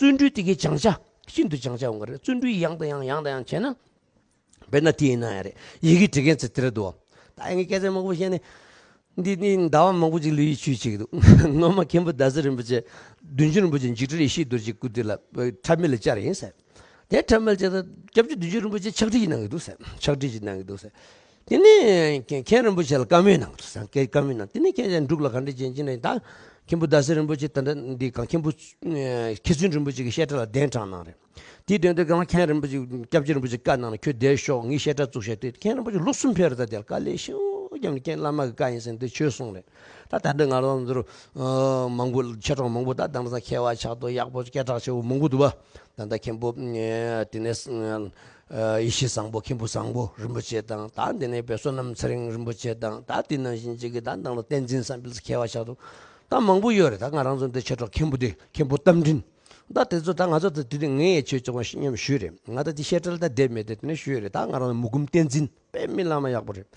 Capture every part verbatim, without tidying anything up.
བརྩོན་འགྲུས་དེ་གའི་སྦྱང་བྱ་ཤིན་ཏུ་སྦྱང་བྱ་འོང་གི་རེད། བརྩོན་འགྲུས་ཡང་དང་ཡང་ཡང་དང་ཡང་བྱས་ན། དཔེར་ན་དེ་ཡིན་ན་ཡང་རེད། ཡི་གེ་འབྲི་མཁན་ཚོ་དེ་རེད་འདུག་ད་ངས་སྐད་ཆ་མང་པོ་བཤད་ནས། འདི་ནི་ཟླ་བ་མང་པོ་ཅིག་ལུས་ཡིད་ཆུས་བྱེད་ཀྱི་འདུག་སྔོན་མ་མཁན་པོ་ཟླ་ཟེར་རིན་པོ་ཆེ། བདུན་ཅུ་རིན་པོ་ཆེ་འཇིགས་བྲལ་ཡེ་ཤེས་རྡོ་རྗེའི་སྐུ་དུས་ལ་ཁྲབ་མེ་ལ་བཅར་ཡིན་ཟེར། དེ་ཁྲབ་མེ་ལ་བཅར་ད་སྐྱབས་རྗེ་བདུད་འཇོམས་རིན་པོ་ཆེ་ཕྱག་བྲིས་གནང་གི་འདུག་ཟེར། ཕྱག་བྲིས་ཅིག་གནང་གི་འདུག་ཟེར། དེ་ནས་མཁན་རིན་པོ་ཆེ་ལ་བཀའ་མོལ་གནང་གི་འདུག་ཟེར། བཀའ་མོལ་གནང་། དེ་ནས་མཁན་ཆེན་འབྲུག་ལ་ག་འདྲ་བྱེད་ཀྱི་ན་ད་མཁན་པོ་ཟླ་ཟེར་རིན་པོ་ཆེ་ད་ལྟ་འདི་གང་མཁན་པོ་མཁས་བཙུན་རིན་པོ་ཆེ་གི་བཤད་གྲྭ་ལ་གདན་དྲངས་གནང་རེད། དེའི་དོན་དུ་གང་མཁན་རིན་པོ་ཆེ་སྐྱབས་རྗེ་རིན་པོ་ཆེ་བཀའ་གནང་ནས་ཁྱོད་བསྡད་ཤོག་ངས་བཤད་གྲྭ་བཙུགས་བཞག་དེ་མཁན་རིན་པོ་ཆེ་ལོ་གསུམ་ཕེབས་རེད། ད་དེར་དཀའ་ལས་ཤི་བོ་བརྒྱབ་ནས་མཁན་བླ་མ་གི་བཀའ་ཡིན་ཟེར་ནས་དེ་ཆོས་གསུངས་རེད། ད་ད་ལྟ་ང་རང་ཚོར་མང་པོ་མཆེད་གྲོགས་མང་པོ་ད་དེང་སང་མཁས་པ་ཆགས་འདུག་ཡག་པོ་སྐད་གྲགས་ཆེ་བོ་མང་པོ་འདུག་བ། ད་ལྟ་མཁན་པོ་དེ་ནས་ཡེ་ཤེས་བཟང་པོ་མཁན་པོ་བཟང་པོ་རིན་པོ་ཆེ་དང་ད་དེ་ནས་བོད་བསོད་ནམས་ཚེ་རིང་རིན་པོ་ཆེ་དང་ད་དེ་ནང་བཞིན་ཅིག་གི་ད་ནང་ལ་བསྟན་འཛིན་བསམ་འཕེལ་མཁས་པ་ཆགས་འདུག་ད་མང་པོ་ཡོད་རེད། ད་ང་རང་ཚོ་འདི་མཆེད་གྲོགས་མཁན་པོ་དེ་མཁན་པོ་རྟ་མགྲིན། ད་དེ་ཚོ་ད་ང་ཚོ་ད་དེ་དུས་ངས་ཡང་ཆོས་སྐྱོང་བ་མཉམ་ཞུས་རེད། ང་ད་དེ་བཤད་གྲྭ་ལ་ད་བསྡད་མེད་དེ་དེ་ནས་ཞུས་རེད། ད་ང་རང་ལ་མུ་ཁུམ་བསྟན་འཛིན་དཔེ་མི་བླ་མ་ཡག་པོ་རེད།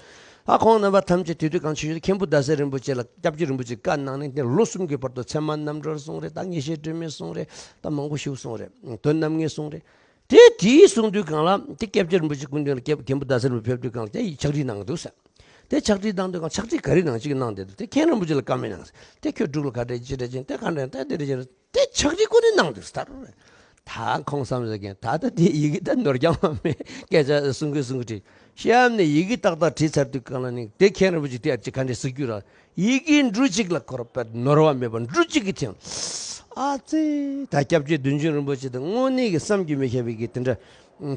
ཨ་ཁོང་རྣམ་པ་ཐམས་ཅད་དེ་དུས་གང་ཆོས་ཞུ་མཁན་པོ་ཟླ་ཟེར་རིན་པོ་ཆེ་ལ་སྐྱབས་རྗེ་རིན་པོ་ཆེ་བཀའ་གནང་ནས་དེ་ལོ་གསུམ་གྱི་བར་དུ་ཚད་མ་རྣམ་འགྲེལ་གསུངས་རེད། ད་ངེས་ཤེས་སྒྲོན་མེ་གསུངས་རེད། ད་མང་པོ་ཞིག་གསུངས་རེད། དོན་རྣམ་ངེས་གསུངས་རེད། དེ་དེའི་གསུང་དུས་གང་ལ་དེ་སྐྱབས་རྗེ་རིན་པོ་ཆེ་སྐུ་མདུན་ལ་སྐྱབས་མཁན་པོ་ཟླ་ཟེར་རིན་པོ་ཆེ་ཕེབས་དུས་གང་ལ་དེ་ཡི་ཕྱག་བྲིས་གནང་གི་འདུག་ཟེར། དེ་ཕྱག་བྲིས་བཏང་དུས་གང་ཕྱག་བྲིས་ག་རེ་ནང་གཅིག་གནང་བསྡད་འདུག་དེ་མཁན་རིན་པོ་ཆེ་ལ་བཀའ་མོལ་གནང་ཟེར། དེ་ཁྱོད་འབྲུག་ལ་ག་འདྲ་ཅི་འདྲ་ཅན་དེ་ག་འདྲ་ད་དེ་འདྲ་ཅན་དེ་ཕྱག་བྲིས་ཀུན་ནས་གནང་འདུག་ཟེར། ད་ཁོང་བསམ་ཟེར་མཁན་ད་ལྟ་དེ་ཡི་གེ་ད་ནོར་རྐྱང་མ་མེད་སྐད་ཆ་གསུང་གི་གསུང་གི་བྲིས་གཤམ་ནས་ཡི་གེ་ཏག་ཏག་བྲིས་ཚར་དུས་གང་ལ་ནི་དེ་མཁན་རིན་པོ་ཆེ་དེ་ཨ་ཅི་ག་འདྲ་ཟེར་རྒྱུ་ར། ཡི་གེ་འབྲུ་གཅིག་ལ་འཁོར་བའི་ནོར་བ་མེད་པ་འབྲུ་གཅིག་གིས་ཐེངས། ཨ་ཙི། ད་སྐྱབས་རྗེ་བདུད་འཇོམས་རིན་པོ་ཆེ་དང་དངོས་གནས་ཀྱི་བསམ་གྱིས་མི་ཁྱབ་པའི་གི་དེ་འདྲ་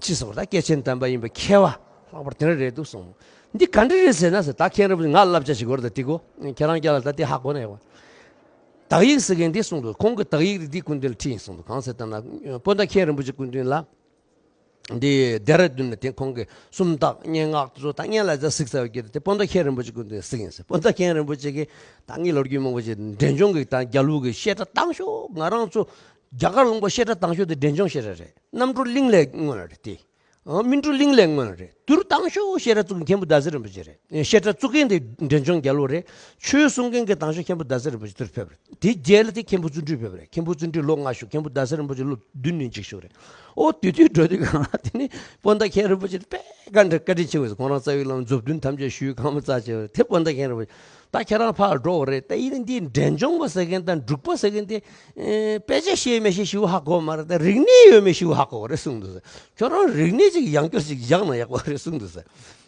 ཅི་སོགས་ད་སྐྱེས་ཆེན་དམ་པ་ཡིན་པའི་མཁས་པ་ལྷག་པར་དེ་འདྲ་རེད་འདུག་གསུངས། འདི་ག་འདྲ་རེད་ཟེར་ན་ཟེར། ད་མཁན་རིན་པོ་ཆེ་ང་བསླབ་བྱ་ཞིག་གོ་ར་ད་དེ་གོ་ཁྱེད་རང་རྒྱ་ལ་ད་དེ་ཧ་གོ་ན་ཡོང་བ། དག་ཡིག་ཟེར་མཁན་འདི་གསུངས་འདུག་ཁོང་གི་དག་ཡིག་རེད། འདི་སྐུ་མདུན་ལ་ཁྲིད་ཡིན་གསུངས་འདུག་གང་ཟེར་ད་ན་སྤོན་ཟླ་མཁན་རིན་པོ་ཆེ་སྐུ་མདུན་ལ། འདི་ལྡེ་ར་ལྡུན་ལ་དེ་ཁོང་གི་སུམ་རྟགས་སྙན་ངག་དེ་ཚོ་ད་སྙན་ལ་ཛ་གཟིགས་ཚར་བའི་དེ་སྤོན་ཟླ་མཁན་རིན་པོ་ཆེ་སྐུ་མདུན་གཟིགས་ཡིན་ཟེར། སྤོན་ཟླ་མཁན་རིན་པོ་ཆེ་གིས་ད་ངའི་ལོ་རྒྱུས་མང་པོ་ཞིག་འབྲས་ལྗོངས་ཀྱི་ད་རྒྱ་ལུགས་ཀྱི་བཤད་གྲྭ་དང་ཤོས་ང་རང་ཚོ་རྒྱ་གར་ལུང་པ་བཤད་གྲྭ་དང་ཤོས་དེ་འབྲས་ལྗོངས་བཤད་གྲྭ་རེད། རྣམ་གྲོལ་གླིང་ལས་སྔོན་ལ་རེད་དེ། ཨ་སྨིན་གྲོལ་གླིང་ལས་སྔོན་ལ་རེད། དུར་དང་ཤོས་བཤད་གྲྭ་བཙུགས་མཁན་པོ་ཟླ་ཟེར་རིན་པོ་ཆེ་རེད། བཤད་གྲྭ་བཙུགས་མཁན་དེ་འབྲས་ལྗོངས་རྒྱ་ལུགས་རེད། ཆོས་གསུང་མཁན་གྱི་དང་ཤོས་མཁན་པོ་ཟླ་ཟེར་རིན་པོ་ཆེ་དུར་ཕེབས་རེད། དེ་རྗེས་ལ་དེ་མཁན་པོ་བརྩོན་འགྲུས་ཕེབས་རེད། མཁན་པོ་བརྩོན་འགྲུས་ལོ་ལྔ་བཞུགས། མཁན་པོ་ཟླ་ཟེར་རིན་པོ་ཆེ་ལོ་བདུན་ནས་གཅིག་བཞུགས་རེད། ཨོ་དེ་དུས་འགྲོ་དུས་གང་ལ་དེ་ནི་སྤོན་ཟླ་མཁན་རིན་པོ་ཆེ་དཔེ་བཀའ་འདྲི་བཀའ་དྲིན་ཆེ་བས་ཁོང་རང་རྩ་བའི་བླ་མ་མཛུབ་སྟོན་ཐམས་ཅད་ཞུས་གང་མ་རྩ་ཆེ་བས་དེ་སྤོན་ཟླ་མཁན་རིན་པོ་ཆེ་ད་ཁྱེད་རང་ཕར་འགྲོ་བ་རེད། ད་ཡིན་ན་འདི་འབྲས་ལྗོངས་པ་ཟེར་མཁན་དང་འབྲུག་པ་ཟེར་མཁན་དེ་དཔེ་ཆ་ཤེས་མི་ཤེས་ཞིག་ཧ་གོ་མ་རེད། ད་རིག་གནས་ཡོད་མེད་ཞིག་ཧ་གོ་བ་རེད་གསུངས་འདུག་ཁྱོད་རང་རིག་གནས་ཅིག་ཡང་བསྐྱར་ཅིག་སྦྱངས་ན་ཡག་པོ་རེད་གསུངས་འདུག་ཟེར།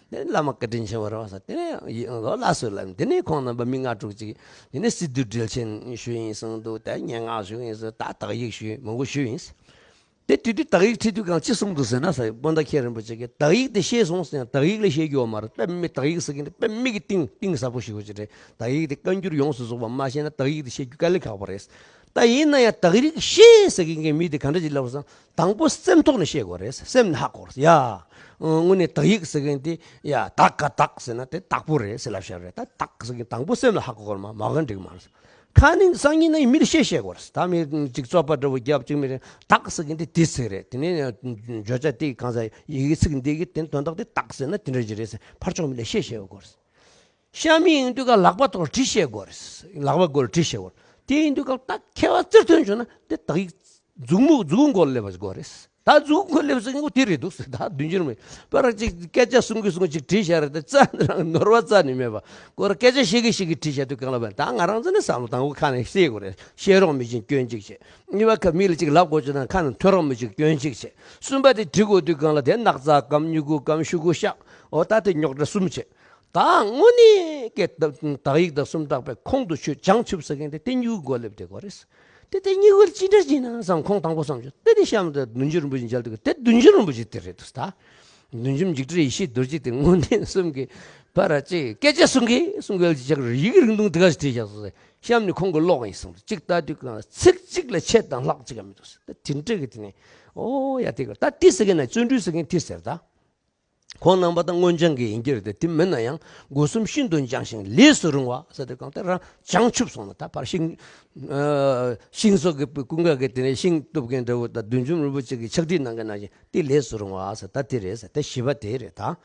དེ་ནས་བླ་མ་བཀའ་དྲིན་ཆེ་བ་རེད་བ་ཟེར། དེ་ནས་ཡི་ལོ་ལ་སོ་ལ་དེ་ནས་ཁོང་རྣམ་པ་མི་ལྔ་དྲུག་ཅིག་དེ་ནས་སི་ཏུ་འགྲེལ་ཆེན་ཞུས་ཡིན་གསུངས་འདུག་ད་སྙན་ངག་ཞུས་ཡིན་གསུངས། ད་དག་ཡིག་ཞུས་མང་པོ་ཞུས་ཡིན། དེ་དུས་དུས་དག་ཡིག་ཁྲིད་དུས་གང་ཅི་གསུངས་འདུག་ཟེར་ན་ཟེར། སྤོན་ཟླ་མཁན་རིན་པོ་ཆེ་གིས་དག་ཡིག་དེ་ཤེས་སོང་ཟེར་ཡང་དག་ཡིག་ལ་ཤེས་རྒྱུ་བ་མ་རེད། དཔེ་མི་དག་ཡིག་ཟེར་མཁན་དེ་དཔེ་མི་གི་གཏིང་གཏིང་ཟབ་པོ་ཞིག་ཡོད་ཀྱི་རེད། དག་ཡིག་དེ་བཀའ་འགྱུར་ཡོངས་སུ་རྫོགས་པ་མ་ཤེས་ན་དག་ཡིག་དེ་ཤེས་རྒྱུ་དཀའ་ལས་ཁག་པོ་རེད། ད་ཡིན་ན་ཡང་དག་ཡིག་ཤེས་ཟེར་མཁན་གྱི་མི་དེ་ག་འདྲ་ཅིག་ལབ་སོང་། དང་པོ་སེམས་ཐོག་ནས་ཤེས་དགོས་རེད། སེམས་ནས་ཧ་གོ་རེད་ཡ། དངོས་གནས་དག་ཡིག་ཟེར་མཁན་དེ་ཡ་དག་ག་དག་ཟེར་ན་དེ་དག་པོ་རེད་ཟེར་ལབ་བཞག་རེད། ད་དག་ཟེར་མཁན་དང་པོ་སེམས་ལ་ཧ་གོ་དགོས་རེད། མ་མ་ག་འགྲིག་མ་རེད། ཁ་ནི་སང་ཉིན་ནི་མིར་བཤད་བཤད་དགོས་རེད། ད་མི་གཅིག་བཙོག་པ་འདྲ་བོ་རྒྱབ་གཅིག་མི་རེད། དག་ཟེར་གི་འདི་དེ་ཟེར་རེད། དེ་ནས་བརྗོད་བྱ་དེ་གང་ཟེར་ཡི་གེ་ཚིག་འདི་གི་དེ་དོན་དག་དེ་དག་ཟེར་ན་དེ་འདྲ་ཅིག་རེད་ཟེར་ཕར་ཕྱོགས་མི་ལ་བཤད་བཤད་དགོས་རེད། གཤམ་མི་ཡིན་དུས་ཀ་ལག་པ་ཐོག་བྲིས་བཤད་དགོས་རེད། ལག་པ་སྒོར་བྲིས་བཤད་དགོས་རེད། དེ་ཡིན་དུས་ཀ་ད་མཁས་པ་རྩེར་ཐོན་བྱུང་ན་དེ་དག་ཡིག་མཛུབ་མོ་མཛུབ་གུ་སྒོར་སླེབས་པ་དགོས་རེད། ད་མཛུབ་གུ་སླེབས་ཟེར་མཁན་དེ་རེད་འདུག་ད་བདུན་ཅུ་རེད། པར་ཅིག་སྐད་ཆ་གསུང་གི་གསུང་ཅིག་བྲིས་བཞག་རེད། དེ་རྩ་ནས་རང་ནོར་བ་རྩ་ནས་མེད་པ། ཁོ་རང་སྐད་ཆ་བཤད་གི་བཤད་གི་བྲིས་བཞག་དུས་གང་ལ་བས་ད་ང་རང་ཚོ་ནི་བསམ་བློ་དང་པོ་ཁ་ནས་བཤད་དགོས་རེད། བཤད་རོགས་མི་བྱེད་སྐྱོན་གཅིག་བྱེད། གཉིས་པ་ཁ་མི་ལ་ཅིག་ལབ་དགོས་ཅིག་ན་ཁ་ནས་ཐོན་རོགས་མི་བྱེད་སྐྱོན་གཅིག་བྱེད། གསུམ་པ་དེ་བྲིས་དགོས་དུས་གང་ལ་དེ་སྣག་ཚ་གམ་མྱུ་གུ་གམ་ཤུ་གུ་ཤག་ཨོ་ད་དེ་རྙོག་དྲ་གསུམ་བྱེད། ད་དངོས་གནས་ཀྱི་དག་ཡིག་དང་སུམ་རྟགས་པའི་ཁོང་དུ་ཆུད་བྱང་ཆུབ་ཟེར་མཁན་དེ་དེ་གཉིས་ཀྱི་སྒོ་སླེབས་བསྡད་དགོས་རེད། དེ་དེ་གཉིས་ཀྱི་ཅི་འདྲ་ཅིག་ན་བསམ་ཁོང་དང་པོ་བསམ་བྱུང་། དེ་དེ་གཤམ་དུ་བདུན་ཅུ་རིན་པོ་ཆེ་མཇལ་དུས་དེ་བདུན་ཅུ་རིན་པོ་ཆེ་དེ་རེད་འདུག་ད་བདུན་ཅུ་འཇིགས་བྲལ་ཡེ་ཤེས་རྡོ་རྗེ་དེ་དངོས་གནས་གསུམ་གྱི་བར་ཅིག་སྐད་ཆ་གསུང་གི་གསུང་གི་ཅིག་ཡི་གེ་རིང་ཐུང་དེ་ག་ཞིག་བྲིས་བཞག་སོང་ཟེར། གཤམ་ནས་ཁོང་གི་ཀློག་ཡིན་གསུངས། གཅིག་ལྟ་དུས་གང་ཚིག་གཅིག་ལ་ཆད་དང་ལྷག་གཅིག་ཀྱང་མི་འདུག་ཟེར། ད་དེ་འདྲ་གི་དེ་ནས་ཨོ་ཡ་དེ་ག་ད་དེ་ཟེར་གི་ན་བརྩོན་འགྲུས་ཟེར་གི་དེ་ཟེར་ད། ཁོང་རྣམ་པ་དང་སྔོན་སྦྱངས་ཀྱི་ཡིན་གྱི་རེད་དེ། དེ་མིན་ན་ཡང་སྒོ་གསུམ་ཤིན་ཏུ་སྦྱངས་ཤིང་ལས་སུ་རུང་བ་ཟེར་དུས་གང་དེ་རང་བྱང་ཆུབ་སོང་ན་ད་ཕར་ཤིང་ཨ་ཤིང་བཟོ་གི་ཀུན་དགའ་གི་དེ་ནས་ཤིང་གཏུབ་མཁན་འདྲ་བོ་ད་བདུད་འཇོམས་རིན་པོ་ཆེ་གི་ཕྱག་བྲིས་གནང་མཁན་ནང་བཞིན་དེ་ལས་སུ་རུང་བ་ཟེར་ད་དེ་རེད་ཟེར། དེ་བཞི་པ་དེ་རེད་ད།